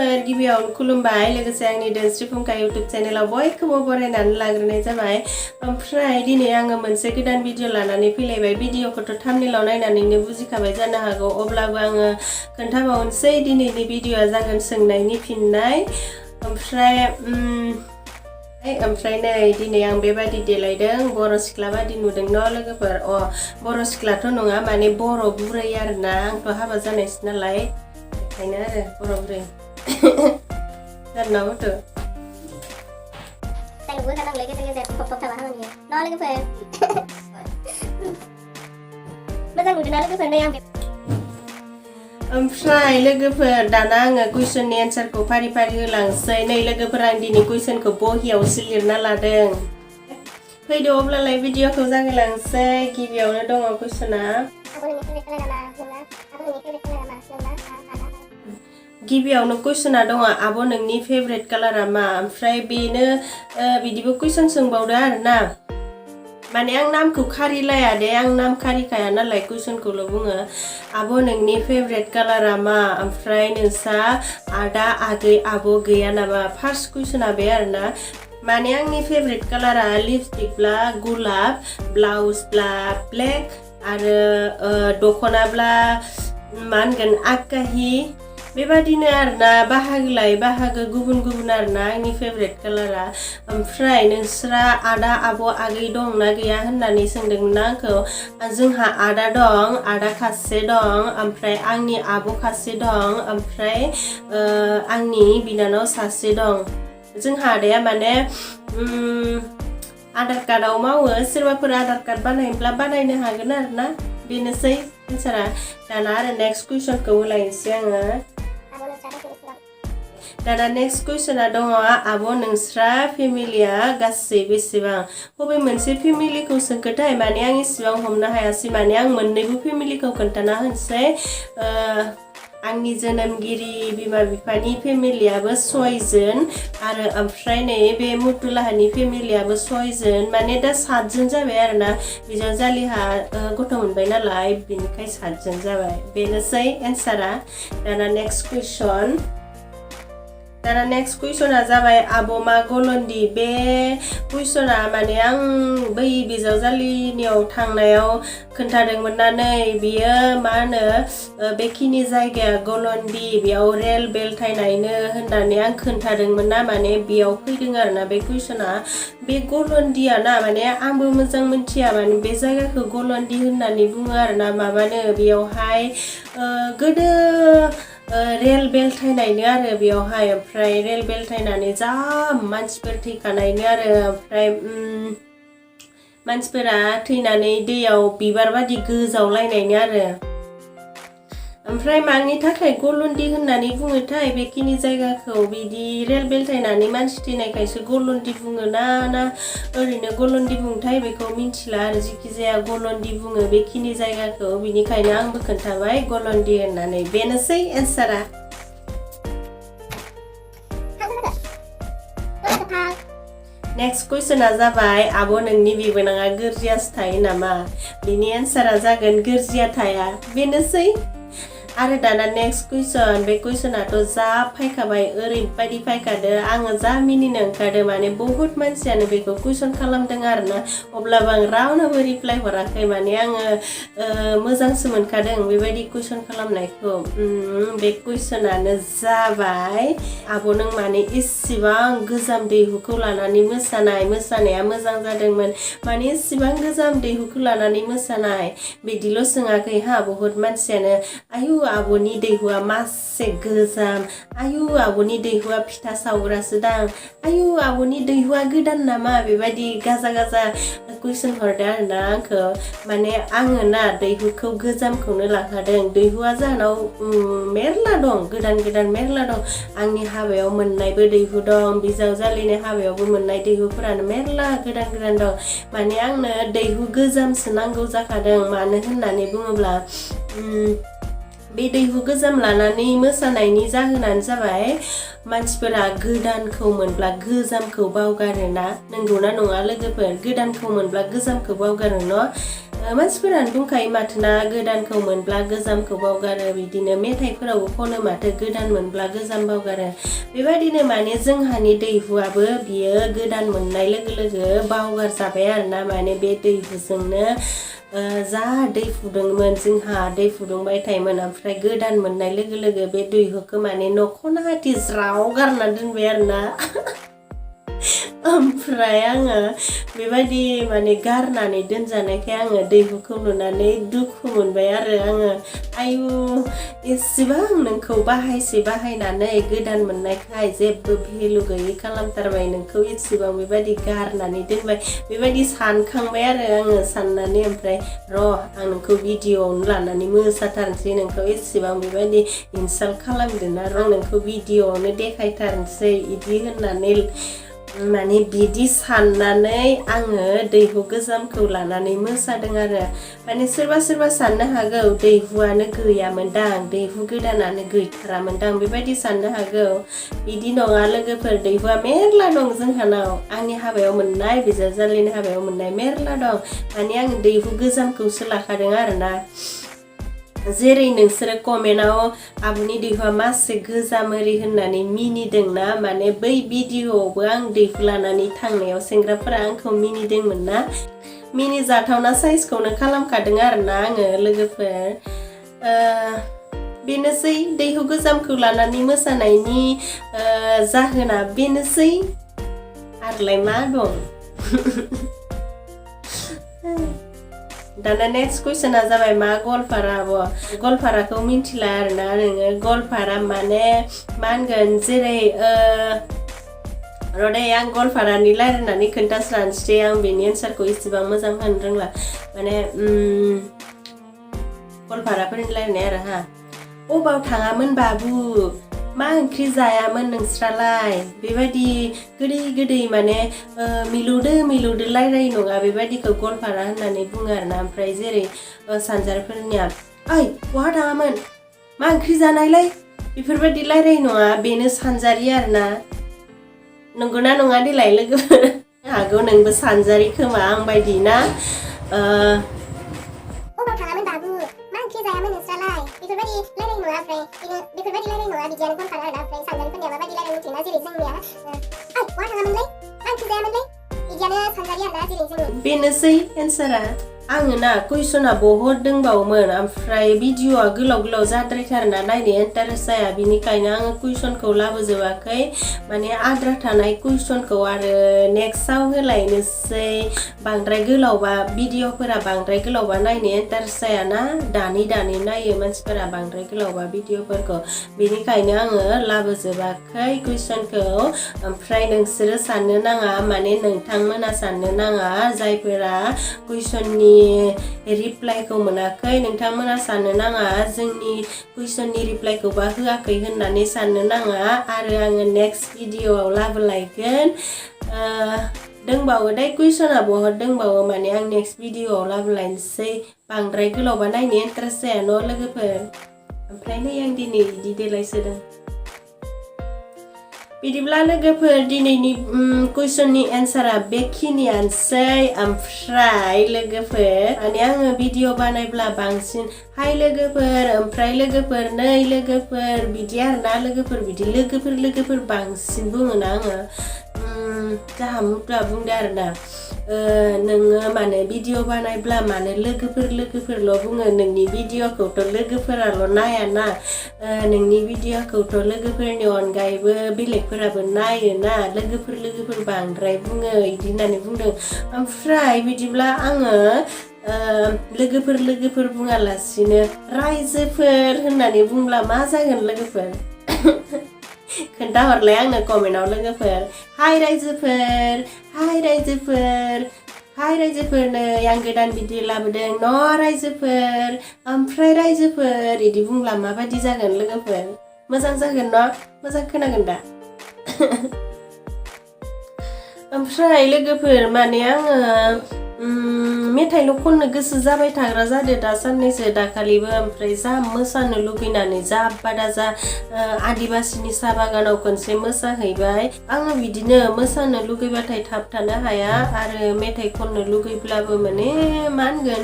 लोगोफोर गिबियावनो खुलुमबाय लोगोसे आंनि DHWNSRI फुंखा YouTube चेनेलाव बयखौबो बरायनानै लाग्रोनाय जाबाय ओमफ्राय दिनै आङो मोनसे गोदान भिडिअ लानानै फैलायबाय भिडिअखौथ' थाम्बनेलाव नायनानैनो बुजिखाबाय जानो हागौ अब्लाबो आङो खोन्थाबावनोसै दिनैनि भिडिअआ जागोन सोंनायनि फिननाय ओमफ्राय नै दिनै आं बेबायदि देलायदों बर' सिख्ला बादि नुदों न लोगोफोर बर' सिख्लाथ' नङा माने बर' बुरै आरोना आंथ' हाबा जानायसो नालाय बेखायनो आरो बर' बुरै जारनावथ' नुगोन जानांगौलै गेजेर गेजेर थब थाबा हामानि न लोगोफोर मोजां नुदोंना लोगोफोर नै आं ओमफ्राय लोगोफोर दाना आङो कुइसननि एन्सारखौ फारि फारि होलांसै नै लोगोफोर आं दिनै कुइसनखौ बहियावसो लिरना लादों फैदो अब्लालाय भिडिअखौ जागायलांसै गिबियावनो दङ कुइसना गिबियावनो कुइसना दङ आब' नोंनि फेभरेट कालारा मा ओमफ्राय बेनो बिदिबो कुइसन सोंबावदो आरोना माने आं नामखौ खारिलाया दे आं नाम खारिखाया नालाय कुइसनखौल' बुङो आब' नोंनि फेभरेट कालारा मा ओमफ्राय नोंसा आदा आगै आब' गैया नामा फार्स्ट कुइसना बे आरोना माने आंनि फेभरेट कालारा लिपस्टिकब्ला गुलाब ब्लाउसब्ला ब्लेक आरो दख'नाब्ला मा होनगोन आकाहि बेबादिनो आरोना बाहागो लायै बाहागो गुबुन गुबुन आरोना आंनि फेभरेट कालारा ओमफ्राय नोंस्रा आदा आब' आगै दंना गैया होननानै सोंदोंमोन आंखौ जोंहा आदा दं आदा खासे दं ओमफ्राय आंनि आब' खासे दं ओमफ्राय आंनि बिनानाव सासे दं जोंहा आदाया माने आधार कार्डआव मावो सोरबाफोर आधार कार्ड बानायब्ला बानायनो हागोन आरोना बेनोसै एन्सारा दाना आरो नेक्स्ट कुइसनखौ होलायनोसै आङो दाना नेक्स्ट कुइसना दङ आब' नोंस्रा फेमिलिया गासै बेसेबां बबे मोनसे फेमिलिखौ सोंखोथाय माने आं इसेबां हमनो हायासै माने आं मोननैबो फेमिलिखौ खोन्थाना होनोसै आंनि जोनोमगिरि बिमा बिफानि फेमिलियाबो 6 जन आरो ओमफ्राय नै बे मुथुलाहानि फेमिलियाबो 6 जन माने दा 7 जन जाबाय आरोना बिजावजालिहा गथ' मोनबाय नालाय बिनिखाय 7 जन जाबाय बेनोसै एन्सारा दाना नेक्स्ट कुइसना जाबाय आब' मा गलन्दि बे कुइसना माने आं बै बिजावजालिनियाव थांनायाव खोन्थादोंमोन ना नै बियो मा होनो बेखिनि जायगाया गलन्दि बेयाव रेल बेलथायनायनो होननानै आं खोन्थादोंमोन ना माने बेयाव फैदों आरोना बे कुइसना बे गलन्दिया ना माने आंबो मोजां मोनथिया माने बे जायगाखौ गलन्दि होननानै बुङो आरोना माबानो बेयावहाय गोदो रेल बेलथायनायनो आरो बेयावहाय ओमफ्राय रेल बेलथायनानै जा मानसिफोर थैखानायनो आरो ओमफ्राय मानसिफोरा थैनानै दैयाव बिबार बादि गोजावलायनायनो आरो ओमफ्राय मानि थाखाय गलन्दि होननानै बुङोथाय बेखिनि जायगाखौ बिदि रेल बेलथायनानै मानसि थैनायखायसो गलन्दि बुङो ना ओरैनो गलन्दि बुङोथाय बेखौ मिन्थिला आरो जेखि जाया गलन्दि बुङो बेखिनि जायगाखौ बिनिखायनो आंबो खोन्थाबाय गलन्दि होननानै बेनोसै एन्सारा नेक्स्ट कुइसना जाबाय आब' नोंनि बिबोनाङा गोरजियासो थायो नामा बिनि एन्सारा जागोन गोरजिया थाया बेनोसै आरो दाना नेक्स्ट कुइसन बे कुइसनाथ' जा फायखाबाय ओरैबायदि फायखादो आङो जा मिनिनो ओंखारदों माने बहुत मानसियानो बेखौ कुइसन खालामदों आरोना अब्लाबो आं रावनोबो रिप्लाय हराखै माने आङो मोजांसो मोनखादों बेबायदि कुइसन खालामनायखौ बे कुइसनानो जाबाय आब' नों माने इसिबां गोजाम दैहुखौ लानानै मोसानाया मोजां जादोंमोन माने इसिबां गोजाम दैहुखौ लानानै मोसानाय बिदिल' सोङाखै हा बहुत मानसियानो आयु आब'नि दैहुआ मासे गोजाम आयु आब'नि दैहुआ फिथा सावग्रासो दां आयु आब'नि दैहुआ गोदान नामा बेबायदि गाजा कुइसन हरदो आरोना आंखौ माने आङो ना दैहुखौ गोजामखौनो लाखादों दैहुआ जाहानाव मेरला दं गोदान मेरला दं आंनि हाबायाव मोननायबो दैहु दं बिजावजालिनि हाबायावबो मोननाय दैहुफोरानो मेरला गोदान दं माने आंनो दैहु गोजामसो नांगौ जाखादों मानो होननानै बुङोब्ला बे दैहु गोजाम लानानै मोसानायनि जाहोनानो जाबाय मानसिफोरा गोदानखौ मोनब्ला गोजामखौ बावगारोना नंगौना नङा लोगोफोर गोदानखौ मोनब्ला गोजामखौ बावगारो न मानसिफोरानो बुंखायो माथोना गोदानखौ मोनब्ला गोजामखौ बावगारो बिदिनो मेथाइफोरावबो खनो माथो गोदान मोनब्ला गोजाम बावगारो बेबायदिनो माने जोंहानि दैहुआबो बियो गोदान मोननाय लोगो लोगो बावगार जाबाय आरोना माने बे दैहुजोंनो जा दै फुदुंमोन जोंहा दै फुदुंबाय थायोमोन ओमफ्राय गोदान मोननाय लोगो लोगो बे दैहुखौ माने नख'नाहाति ज्राव गारना दोनबाय आरोना ओमफ्राय आङो बेबायदि माने गारनानै दोनजानायखाय आङो दैहुखौ नुनानै दुखु मोनबाय आरो आङो आयु एसेबां नोंखौ बाहायनानै गोदान मोननायखाय जेबो भेलु गैयै खालामथारबाय नोंखौ एसेबां बेबायदि गारनानै दोनबाय बेबायदि सानखांबाय आरो आङो साननानै ओमफ्राय र' आं नोंखौ भिडिअ'आवनो लानानै मोसाथारनोसै नोंखौ एसेबां बेबायदि इनसाल्ट खालामदोंना र' नोंखौ भिडिअ'आवनो देखायथारनोसै इदि होननानै माने बिदि साननानै आङो दैहु गोजामखौ लानानै मोसादों आरो माने सोरबा साननो हागौ दैहुआनो गैयामोनदां दैहु गोदानानो गैथारामोनदां बेबायदि साननो हागौ बिदि नङा लोगोफोर दैहुआ मेरला दं जोंहानाव आंनि हाबायाव मोननाय बिजावजालिनि हाबायाव मोननाय मेरला दं माने आं दैहु गोजामखौसो लाखादों आरोना जेरै नोंसोरो कमेन्टआव आबुनि दैहुआ मासे गोजाम ओरै होननानै मिनिदोंना माने बै भिडिअआवबो आं दैहु लानानै थांनायाव सेंग्राफोरा आंखौ मिनिदोंमोन ना मिनि जाथावना साइजखौनो खालामखादों आरोना आङो लोगोफोर बेनोसै दैहु गोजामखौ लानानै मोसानायनि जाहोना बेनोसै आरोलाय मा दं दाना नेक्स्ट कुइसना जाबाय मा गवालपारा गवालपाराखौ मिन्थिला आरोना नोङो गवालपारा माने मा होनगोन जेरै र'दै आं गवालपारानि रायलायनानै खोन्थास्रानोसै आं बेनि एन्सारखौ इसेबां मोजां होनो रोंला माने गवालपाराफोरनि रायलायनाय आरो हा अबाव थाङामोन बाबु मा ओंख्रि जायामोन नोंस्रालाय बेबायदि गोदै माने मिलौदो रायलाय नङा बेबायदिखौ गवालपारा होननानै बुङो आरोना ओमफ्राय जेरै सानजारिफोरनिया ओइ बहा थाङामोन मा ओंख्रि जानायलाय बेफोरबायदि रायलाय नङा बेनो सानजारि आरोना नंगौना नङा देलाय लोगोफोर हागौ नोंबो सानजारि खोमा आं बायदि ना अबाव थाङामोन बाबु मा ओंख्रि जायामोन नोंस्रालाय बेफोरबायदि रायलाय नङा ओमफ्राय बेफोरबायदि रायलाय नङा बिदियानो गवालपारा आरोना ओमफ्राय सानजारिफोरनिया माबायदि रायलाय मिथियोना जेरै जोंनिया ओइ बहा थाङामोनलाय मा ओंख्रि जायामोनलाय बिदियानो सानजारि आरोना जेरै जोंनि बेनोसै एन्सारा आङो ना कुइसना बहुद दंबावोमोन ओमफ्राय भिडिअआ गोलाव जाद्रायथारना नायनो इन्टारेस्ट जाया बिनिखायनो आङो कुइसनखौ लाबोजोबाखै माने आद्रा थानाय कुइसनखौ आरो नेक्स्टआव होलायनोसै बांद्राय गोलावबा भिडिअफोरा बांद्राय गोलावबा नायनो इन्टारेस्ट जायाना दानै नायो मानसिफोरा बांद्राय गोलावबा भिडिअफोरखौ बिनिखायनो आङो लाबोजोबाखै कुइसनखौ ओमफ्राय नोंसोरो साननो नाङा माने नोंथांमोना साननो नाङा जायफोरा कुइसननि रिप्लाइखौ मोनाखै नोंथांमोना साननो नाङा जोंनि कुइसननि रिप्लाइखौबा होआखै होननानै साननो नाङा आरो आङो नेक्स्ट भिडिअआव लाबोलायगोन दंबावो दे कुइसना बहुद दंबावो माने आं नेक्स्ट भिडिअआव लाबोलायनोसै बांद्राय गोलावबा नायनो इन्टारेस्ट जाया न' लोगोफोर ओमफ्राय नै आं दिनै बिदि देलायसोदों बिदिब्ला लोगोफोर दिनैनि कुइसननि एन्सारा बेखिनियानोसै ओमफ्राय लोगोफोर माने आङो भिडिअ बानायब्ला बांसिन हाय लोगोफोर ओमफ्राय लोगोफोर नै लोगोफोर बिदि आरोना लोगोफोर बिदि लोगोफोर बांसिन बुङोना आङो जाहा मुद्रा बुंदो आरोना नोङो माने भिडिअ बानायब्ला माने लोगोफोरल' बुङो नोंनि भिडिअखौथ' लोगोफोराल' नायाना नोंनि भिडिअखौथ' लोगोफोरनि अनगायैबो बेलेगफोराबो नायोना लोगोफोर बांद्राय बुङो इदि होननानै बुंदों ओमफ्राय बिदिब्ला आङो लोगोफोर बुङालासिनो रायजोफोर होननानै बुंब्ला मा जागोन लोगोफोर खोन्थाहरलाय आंनो कमेन्टआव लोगोफोर हाय रायजोफोर नै आं गोदान भिडिअ लाबोदों न' रायजोफोर ओमफ्राय रायजोफोर इदि बुंब्ला माबायदि जागोन लोगोफोर मोजां जागोन न' मोजां खोनागोन दा ओमफ्राय लोगोफोर माने आङो मेथाइल' खननो गोसो जाबाय थाग्रा जादो दा साननैसो दाखालिबो ओमफ्राय जा मोसानो लुगैनानै जा बादा जा आदिबासिनि साहा बागानाव खनसे मोसाहैबाय आङो बिदिनो मोसानो लुगैबाथाय थाब थानो हाया आरो मेथाइ खननो लुगैब्लाबो माने मा होनगोन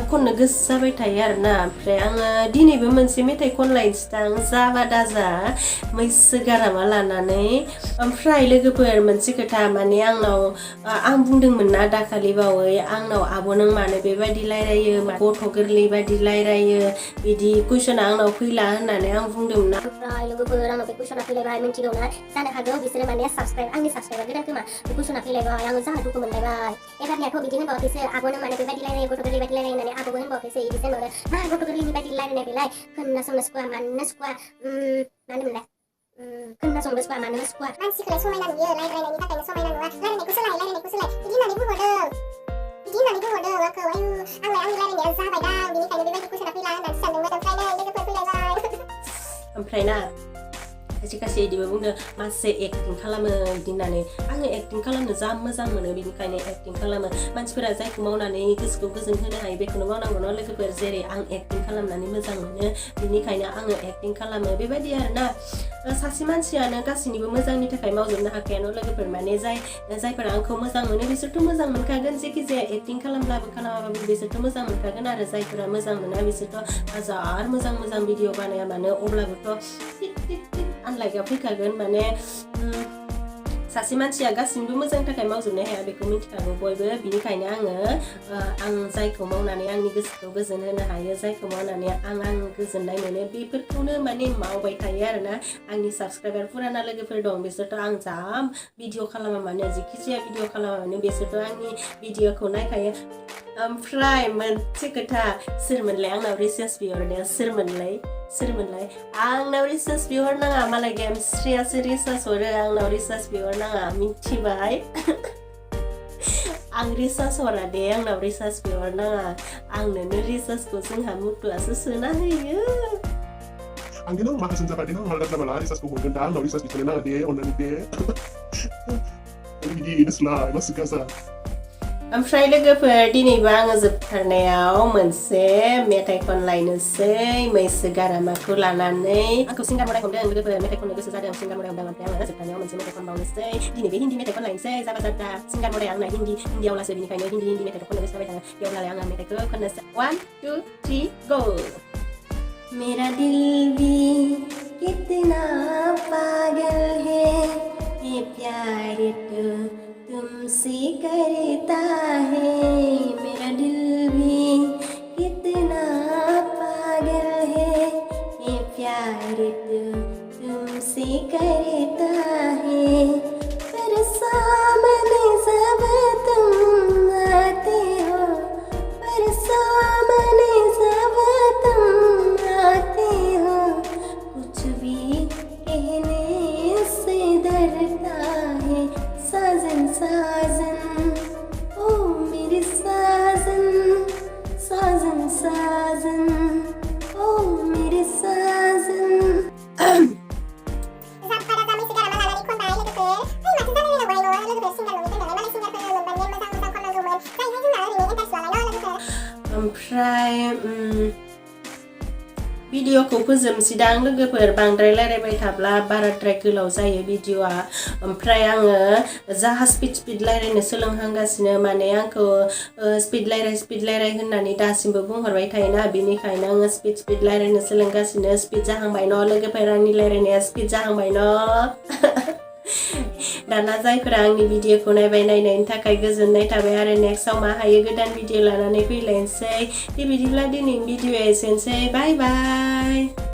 खननो गोसो जाबाय थायो आरोना ओमफ्राय आङो दिनैबो मोनसे मेथाइ खनलायनोसै दां जाबा दाजा मैसो गारामा लानानै ओमफ्राय लोगोफोर मोनसे खोथा माने आंनाव आं बुंदोंमोन ना दाखालि बावै आंनाव आब' नों मानो बेबायदि रायलायो गथ' गोरलै बायदि रायलायो बिदि कुइसना आंनाव फैला होननानै आं बुंदोंमोन ना ओमफ्राय लोगोफोर आंनाव बे कुइसना फैलायबाय मिन्थिगौ ना जानो हागौ बिसोरो माने आंनि साबसक्राइबार गोदान खोमा बे कुइसना फैलायबाय आङो जा दुखु मोनलायबाय एबारनियाथ' बिदि होनबावाखैसो आब' नों मानो बेबायदि रायलायो गथ' गोरलै बायदि रायलायो होननानै आब'बो होनबावाखैसो बिदिसो होनबावदों मा गथ' गोरलैनि बायदि रायलायनाय बेलाय खोनासंनो सुखुवा मानो सुखुवा मा होनोमोनलाय खोनासंनो सुखुवा मानो सुखुवा मानसिखौलाय समायना नुयो रायलायनायनि थाखायनो समायना नुवा रायलायनायखौ सोलाय बिदि होननानै बुंहरदों आंखौ आयु आंलाय आंनि रायलायनाया जाबाय दां बिनिखायनो बेबायदि कुइसना फैला होननानै सानदोंमोन ओमफ्राय नै लोगोफोर फैलायबाय ओमफ्राय ना खायसे इदिबो बुंदों मासे एक्टिं खालामो बिदि होननानै आङो एक्टिं खालामनो जा मोजां मोनो बिनिखायनो एक्टिं खालामो मानसिफोरा जायखौ मावनानै गोसोखौ गोजोन होनो हायो बेखौनो मावनांगौ न' लोगोफोर जेरै आं एक्टिं खालामनानै मोजां मोनो बिनिखायनो आङो एक्टिं खालामो बेबायदि आरोना सासे मानसियानो गासैनिबो मोजांनि थाखाय मावजोबनो हाखाया न' लोगोफोर माने जायफोरा आंखौ मोजां मोनो बिसोरथ' मोजां मोनखागोन जेखि जाया एक्टिं खालामब्लाबो खालामाबाबो बिसोरथ' मोजां मोनखागोन आरो जायफोरा मोजां मोना बिसोरथ' हाजार मोजां भिडिअ बानाया मानो अब्लाबोथ' आनलाइकआ फैखागोन माने सासे मानसिया गासिबो मोजांनि थाखाय मावजोबनो हाया बेखौ मिथिखागौ बयबो बिनिखायनो आं जायखौ मावनानै आंनि गोसोखौ गोजोन होनो हायो जायखौ मावनानै आं गोजोननाय मोनो बेफोरखौनो माने मावबाय थायो आरोना आंनि साबसक्राइबार फुराना लोगोफोर दं बिसोरथ' आं जा भिडिअ खालामा मानो जेखि जाया भिडिअ खालामा मानो बिसोरथ' आंनि भिडिअखौ नायखायो ओमफ्राय मोनसे खोथा सोरमोनलाय आंनाव रिसार्च बिहरनाया सोरमोनलाय आंनाव रिसार्च बिहरनाङा मालाय गेमस्रियासो रिसार्च हरो आंनाव रिसार्च बिहरनाङा मिथिबाय आं रिसार्च हरा दे आंनाव रिसार्च बिहरनाङा आंनोनो रिसार्चखौ जोंहा मुथुआसो सोना होयो आंनि नों माखासे जाबाय नों माला जाबाला रिसार्चखौ हरगोन दा आंनाव रिसार्च बिथोनो नाङा दे अननानै दे बिदि नोंसोरलाय मासि गाजा ओमफ्राय लोगोफोर दिनैबो आङो जोबथारनायाव मोनसे मेथाइ खनलायनोसै मैसो गारामाखौ लानानै आंखौ सिंगार मराय हमदों लोगोफोर मेथाइ खननो गोसो जादों सिंगार मराय हमदों ओमफ्राय आङो जोबथारनायाव मोनसे मेथाइ खनबावनोसै दिनै बे हिन्दी मेथाइ खनलायनोसै जाबा जादा सिंगार मराय आंना हिन्दीयाव लासो बिनिखायनो हिन्दी मेथाइखौ खननो गोसो जाबाय थाङो बेयावलाय आङो मेथाइखौ खननोसै 1 2 3 गो मेरा दिल भी कितना पागल है ये प्यार तो तुमसे करता है मेरा दिल भी कितना पागल है ये प्यार तो तुमसे करता है पर सामने सब तुम आते हो पर सामने सब तुम आते हो कुछ भी कहने से डरता है साजन ओ मेरे साजन ओ मेरे साजन ओमफ्राय भिडिअखौ फोजोबनोसैदां लोगोफोर बांद्राय रायलायबाय थाब्ला बाराद्राय गोलाव जायो भिडिअआ ओमफ्राय आङो जाहा स्पिड रायलायनो सोलोंहांगासिनो माने आंखौ स्पिड रायलाय होननानै दासिमबो बुंहरबाय थायोना बेनिखायनो आङो स्पिड रायलायनो सोलोंगासिनो स्पिड जाहांबाय न' लोगोफोर आंनि रायलायनाया स्पिड जाहांबाय न' दाना जायफोरा आंनि भिडिअखौ नायनायनि थाखाय गोजोननाय थाबाय आरो नेक्स्टआव मा हायो गोदान भिडिअ लानानै फैलायनोसै बिदिब्ला दिनैनि भिडिअआ एसेनोसै बाय बाय